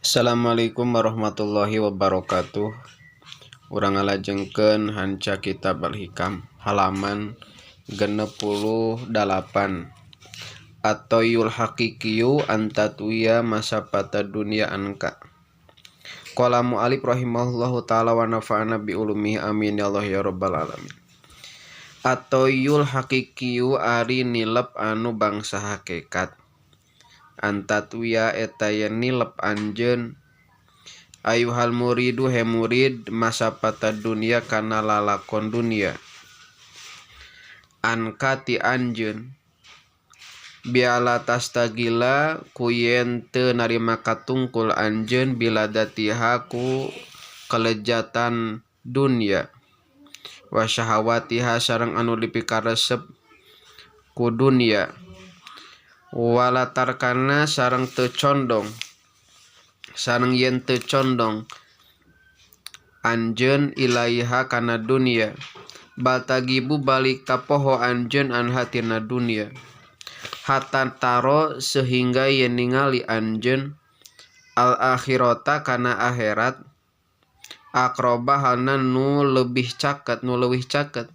Assalamualaikum warahmatullahi wabarakatuh. Urang ngalajengkeun hanca kitab Al-Hikam halaman 68. At-tayyul haqiqiyu antatwiya masapata dunya anka. Qala mu'alif rahimahullahu ta'ala wa nafa'ana bi ulumihi amin ya Allah ya rabbal alamin. At-tayyul haqiqiyu ari nilep anu bangsa hakikat. Antatwiya eta yen nilep anjeun ayuhal muridu he murid masapata dunya kana lalakon dunya anka ti anjeun biala tastagila ku yen teu narima katungkul anjeun biladatiha ku kelejatan dunya wa syahawatiha sareng anu dipikaresep ku dunya wala tarkana sareng teu condong sareng yen teu condong anjeun ilaiha kana dunya bal tagibu balik tapoho anjeun anha tina dunya hatta taro sehingga yen ningali anjeun al akhirata kana akhirat aqraba halna nu lebih caket nu leuwih caket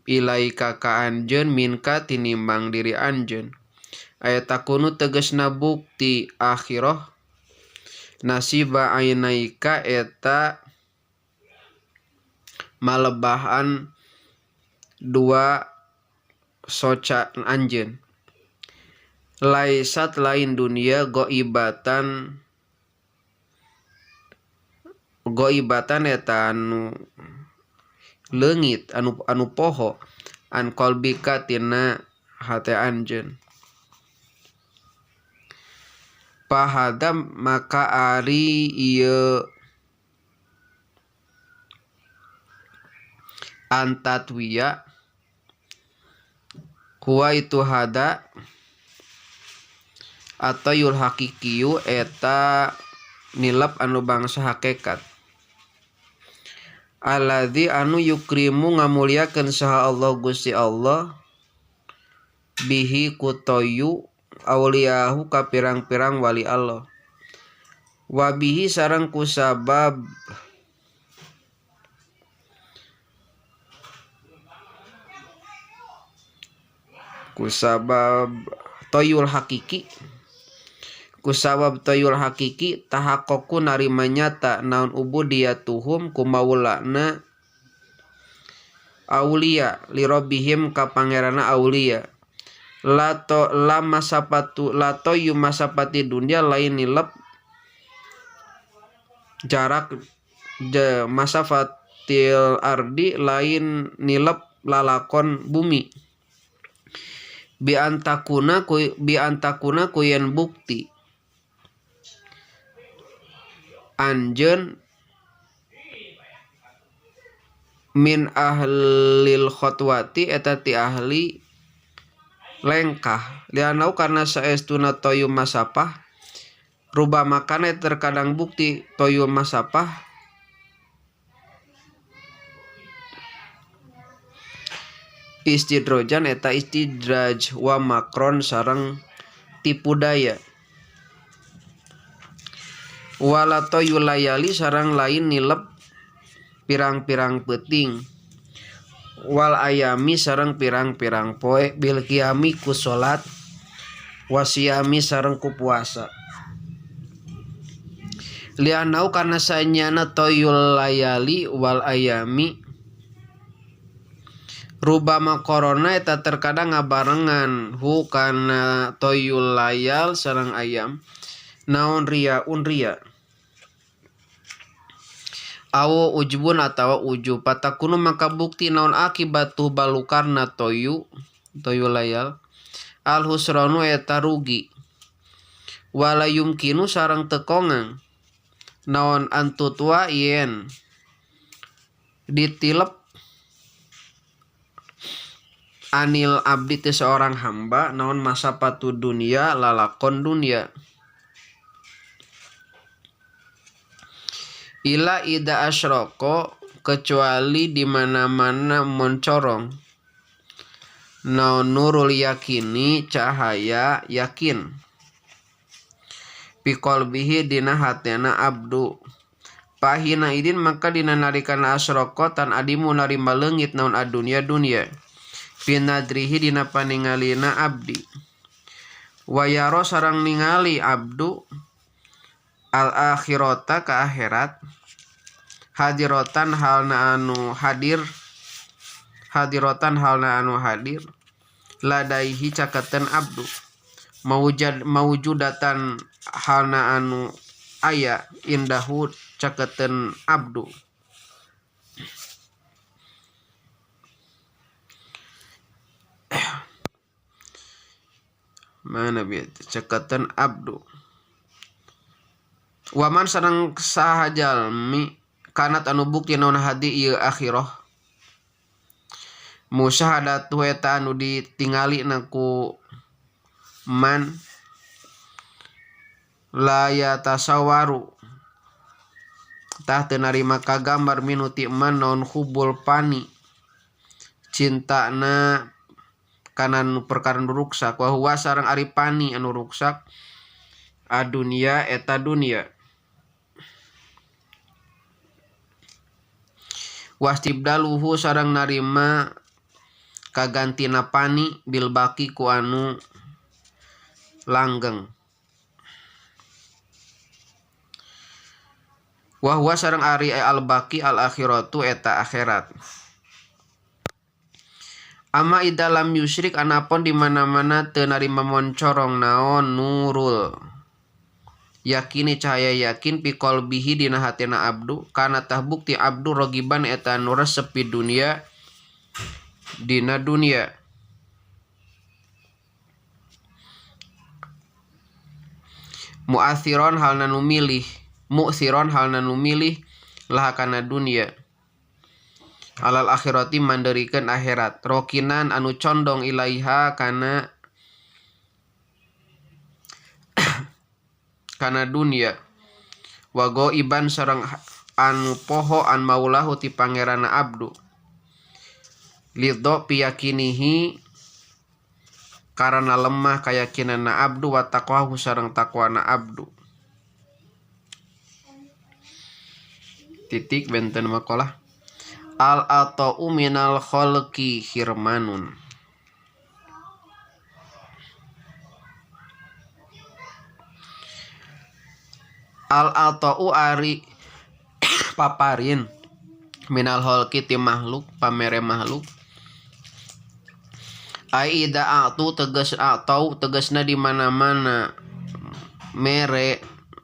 ilaika ka anjeun minka tinimbang diri anjeun aya takunu tegasna bukti akhirah nasiba ainaika eta malebahan dua soca anjeun laisat lain dunia ghaibatan ghaibatan eta anu leungit anu poho an qalbika tina hate anjeun pahada maka ari ieu antatwiya huwa itu hada atau yul hakikiyu eta nilep anu bangsa hakikat alladzi anu yukrimu ngamuliakeun saha Allah Gusti Allah bihi kutoyu auliyahu ka pirang-pirang wali Allah wabihi sareng kusabab kusabab toyul hakiki kusabab toyul hakiki tahaqqaqu narima nyata naon ubudiyatuhum kumaulana aulia lirobihim ka pangeranna aulia lato lama sapatu lato yu masapati dunia lain nilep jarak je masafatil ardi lain nilep lalakon bumi bi antakuna ku yen bukti anjeun min ahlil khotwati eta ti ahli lengkah lianau karena saestuna toyu masapah rubah makana terkadang bukti toyu masapah istidrojan eta istidraj wa makron sareng tipu daya wala toyu layali sareng lain nilep pirang-pirang peuting wal ayami sareng pirang-pirang poe bil qiyami ku salat wasiyami sareng ku puasa lianau karena sanyana toyul layali wal ayami rubama korona eta terkadang ngabarengan hu kana toyul layal sareng ayam naon riaun ria awo ujbun atawa ujub patakunu maka bukti naon akibatu balukarna toyu toyu layal al husronu eta rugi wala yumkinu sareng tekongang naon antutwa yen ditilep anil abdi teh seorang hamba naon masapatu dunia lalakon dunia ila ida asyroko kecuali di mana-mana moncorong naon nurul yakini cahaya yakin Fi qalbihi dina hatena abdu. Pahina idin maka dina nalikana asyraqo tan adimu narima leungit naon adunya dunya. Fi nadrihi dina paningalina abdi. Wa yaro sareng ningali abdu al akhirata ka akhirat hadirotan halna anu hadir hadirotan halna anu hadir ladaihi caketeun abdu maujad maujudatan halna anu aya indahu caketeun abdu. Mana bieu caketeun abdu. Waman sareng saha jalmi kanat anu bukti naon hadi ieu akhirah musyahadatu eta anu ditingali na ku man la yatasawaru tah teu narima kagambar minuti man naon hubul pani cintana kana nu perkara nu ruksak wa huwa sareng ari pani anu ruksak adunya eta dunya wastibdaluhu sareng narima kagantina pani bil baqi ku anu langgeng wa huwa sareng ari al baqi al akhiratu eta akhirat. Ama idalam yusyrik anapun di mana-mana teu narima moncorong naon nurul yakini cahaya yakin fi qalbihi dina hatina abdu kana tah bukti abdu rogiban eta anu resep di dunia dina dunia mu'athiron halna nu milih mu'thiron halna nu milih laha kana dunia alal akhirati manderikeun akhirat rokinan anu condong ilaiha kana kana dunia wa ghaiban sareng anu poho an maulahu ti pangeranna abdu lidho piyakinihi karana lemah kayakinanna abdu wa taqwahu sareng taqwana abdu. Titik benten makalah al atau minal khalqi hirmanun. Al atau ari paparin minal khalqi ti makhluk pamere makhluk aida atu tegas atau tegasna di mana-mana mere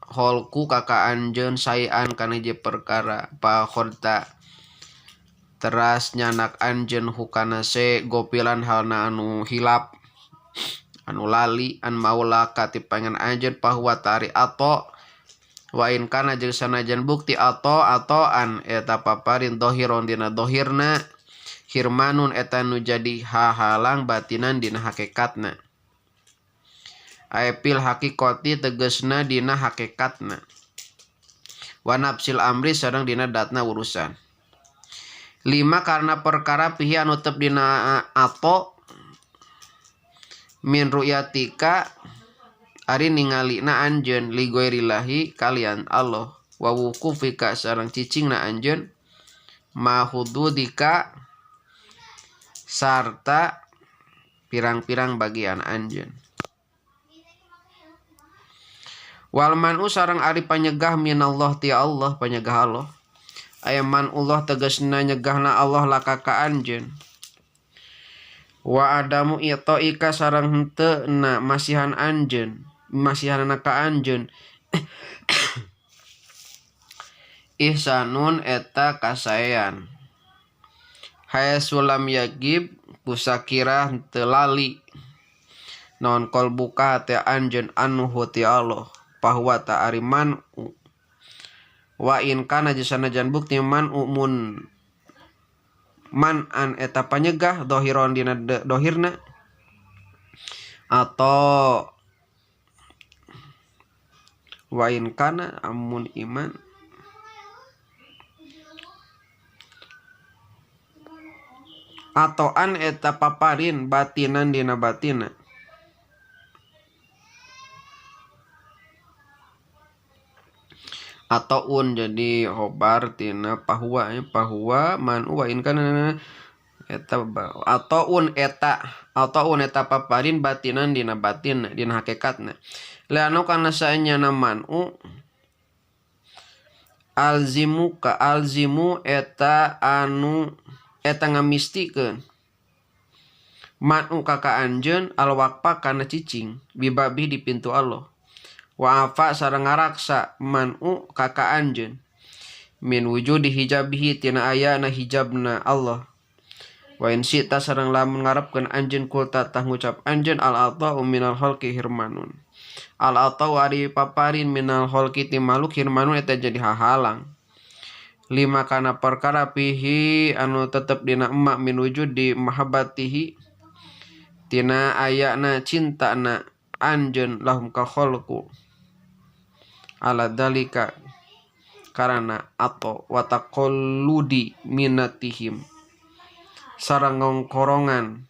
holku kaka anjeun sayan kana hiji perkara pakhorta teras nyanak anjeun hukana se gopilan halna anu hilap anu lali an maulaka ti pangan anjeun pahuwa tari ato wa in kana jeung sanajan bukti ato atoan eta paparin dohiron dina dohirna hirmanun eta nu jadi hahalang batinan dina hakikatna aepil hakikoti tegesna dina hakikatna wa nafsil amri sareng dina datna urusan. Lima karena perkara pihi anu tep dina ato min ru'yatika ari ningalina anjeun li ghairillahi kalian Allah wa wuqufika sareng cicingna anjeun ma hududika sarta pirang-pirang bagian anjeun. Wal man'u sareng ari panyegah minallah ti Allah panyegah Allah aya man'ullah tegasna nyegahna Allah laka ka anjeun wa adamu itaika sareng henteu na masihan anjeun masihanna ka anjeun ihsanun eta kasaean hae sulam yagib kusakira henteu lali naon qalbuka teh anjeun anhu ti Allah pahuwa ta ari man wa in kana sanajan bukti man umun man an eta panyegah dohiron dina dohirna atau wa in kana amun iman atau an eta paparin batinan dina batina. Ataun jadi khobar tina pahuwa ya, pahuwa man wa in kana eta ataun eta ataun eta paparin batinan dina batin dina hakikatna lianu kana saenyana manu alzimu ka alzimu eta anu eta ngamistikeun manu ka ka anjeun alwaqfa kana cicing bibabi di pintu Allah wa afa sareng ngaraksa manu ka ka anjeun min wujudi hijabihi tina ayana hijabna Allah wa in syi'ta sareng lamun ngarepkeun anjeun kulta tah ngucap anjeun al ata'u minal khalqi hirmanun al ata'u ari paparin minal khalqi ti makhluk hirmanun eta jadi hahalang lima kana perkara pihi anu tetep dina emak min wujudi mahabbatihi tina ayana cintana anjeun lahum ka khalqu ala dalika karana atau wataqalludi minatihim sareng ngongkorongan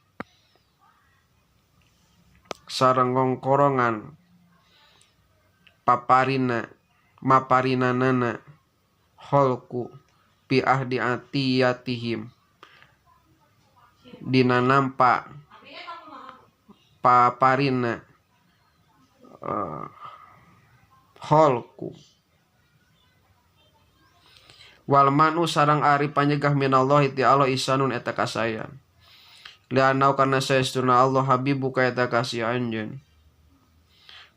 paparina maparinanana khalqu bi ahdi atiyatihim dina nampa paparina khalqu wal manu sareng ari panyegah minallahi ti Allah isanun eta kasayan lianau kana saestuna Allah habibu ka eta kasih anjeun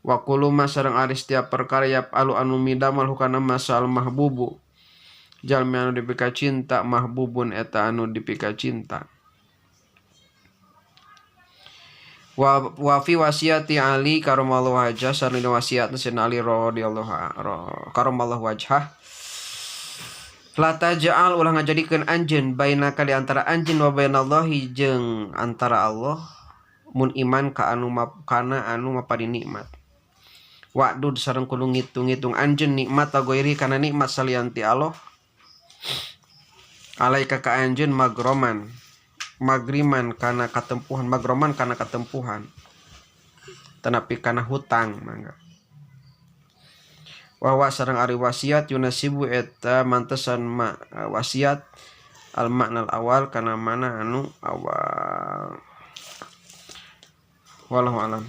wa kullu ma sareng ari setiap perkara yafalu anu midamel hukana masal mahbubu jalmi anu dipika cinta mahbubun eta anu dipika cinta wa fi wasiati Ali karamallahu wajhah sareng wasiatna Sayyidina Ali radhiyallahu karamallahu wajhah la taj'al ulah ngajadikeun anjeun bainaka di antara anjeun wa bainallahi jeung antara Allah mun iman ka anu kana anu mapari nikmat wa'dud sareng kudu ngitung-ngitung anjeun nikmat goiri kana nikmat salian ti Allah alaika ka anjeun magroman magriman kana katempuhan magroman kana katempuhan tanapi kana hutang mangga wa sareng ari wasiat yunasibu eta mantesan ma wasiat al maknal awal kana mana anu awal wallahu alam.